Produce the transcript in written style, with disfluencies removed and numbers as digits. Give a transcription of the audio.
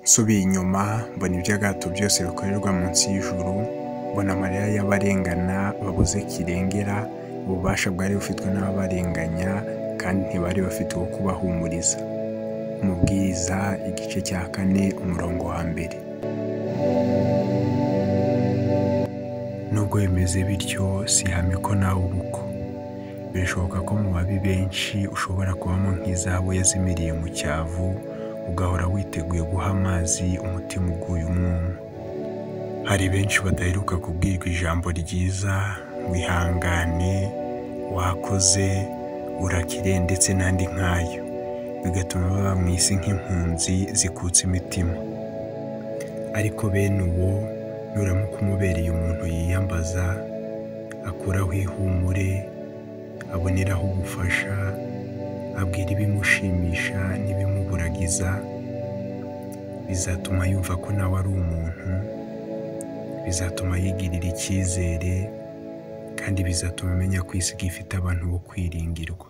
Nsubiye inyuma mbona iby'agahato byose bikorerwa munsi y'ijuru, mbona amarira y'abarengana babuze kirengera, ububasha bwari bufitwe n'ababarenganya kandi ntibari bafite uwo kubahumuriza. Umubwiriza igice cya 4 umurongo wa 1. Nubwo bimeze bityo, si ihame ko nawe uba uko. Birashoboka ko mu babi benshi ushobora kubamo nk'izahabu yazimiriye mu cyavu, ugahora witeguye guha amazi umutima uguye umwuma. Hari benshi badaheruka kubwirwa ijambo ryiza, ngo ihangane, wakoze, urakire ndetse n'andi nk'ayo, bigatuma baba mu isi nk'impunzi zikutse imitima. Ariko bene uwo nuramuka umubereye umuntu yiyambaza, akuraho ihumure, aboneraho ubufasha, abwira ibimushimisha n'ibimuburagiza, bizatuma yumva ko nawe ari umuntu, bizatuma yigirira icyizere, kandi bizatuma amenya ko isi ifite abantu bo kwiringirwa.